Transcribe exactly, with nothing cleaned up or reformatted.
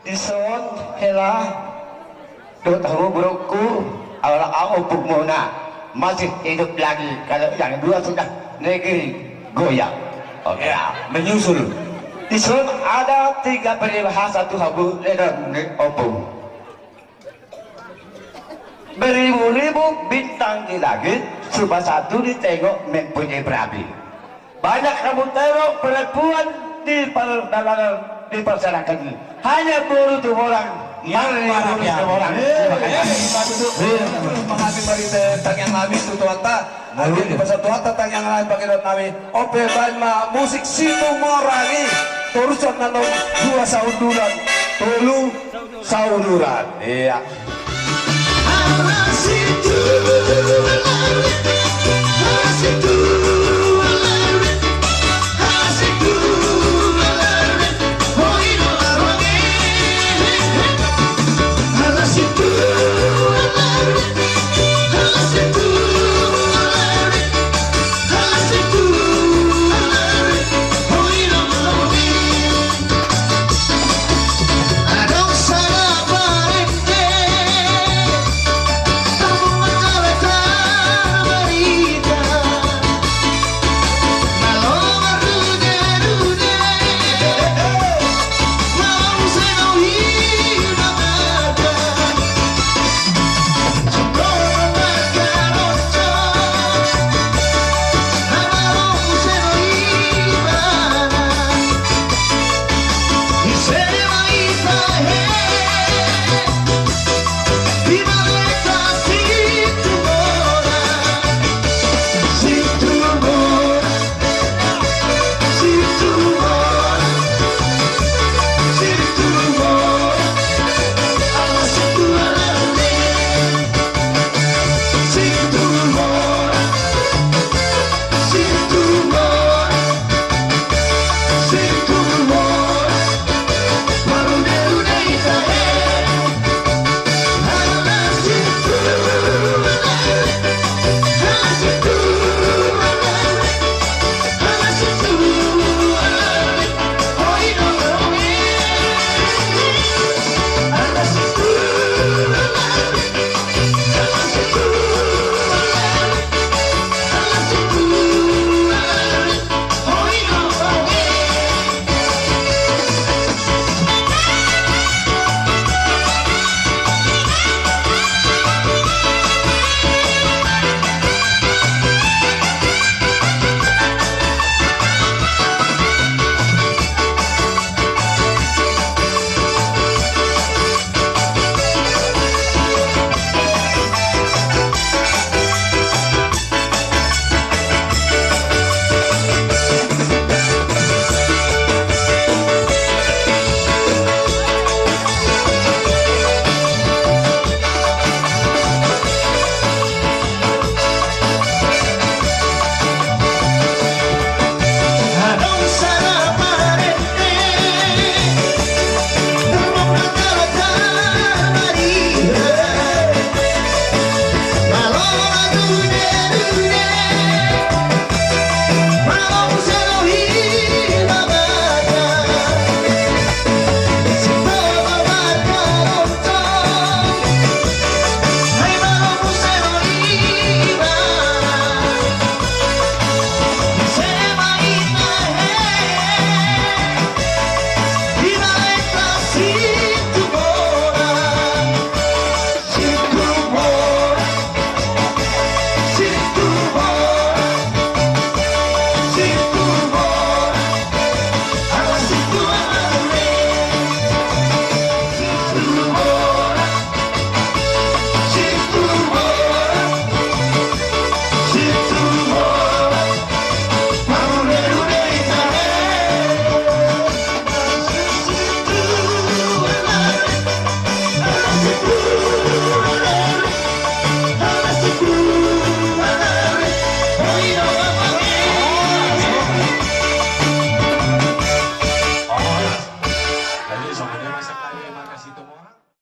Dison hela dohot hamu borungku, ala au ompungmuna masih hidup lagi, kalau yang dua sudah negeri goyang. Oke. Ya, menyusul. Dison ada tiga peribahasa tu hamu, ledang ni ompung. Beribu-ribu bintang di langit, cuma satu ditengok mempunyai berapi. Banyak rambut terong perempuan di perdalanan, di persyarakan. Hanya boru tu orang, yang marribu marah tu orang. Eh, eh, patut tu. Manghatai marhite tangiang nami tu Tuhanta. Amin. Di pasal Tuhanta tangiang nami, pangidoan nami. On pe baen ma musik Situmorang i. Torusan nanon dua saundulan. Tolu saundulan. Iya.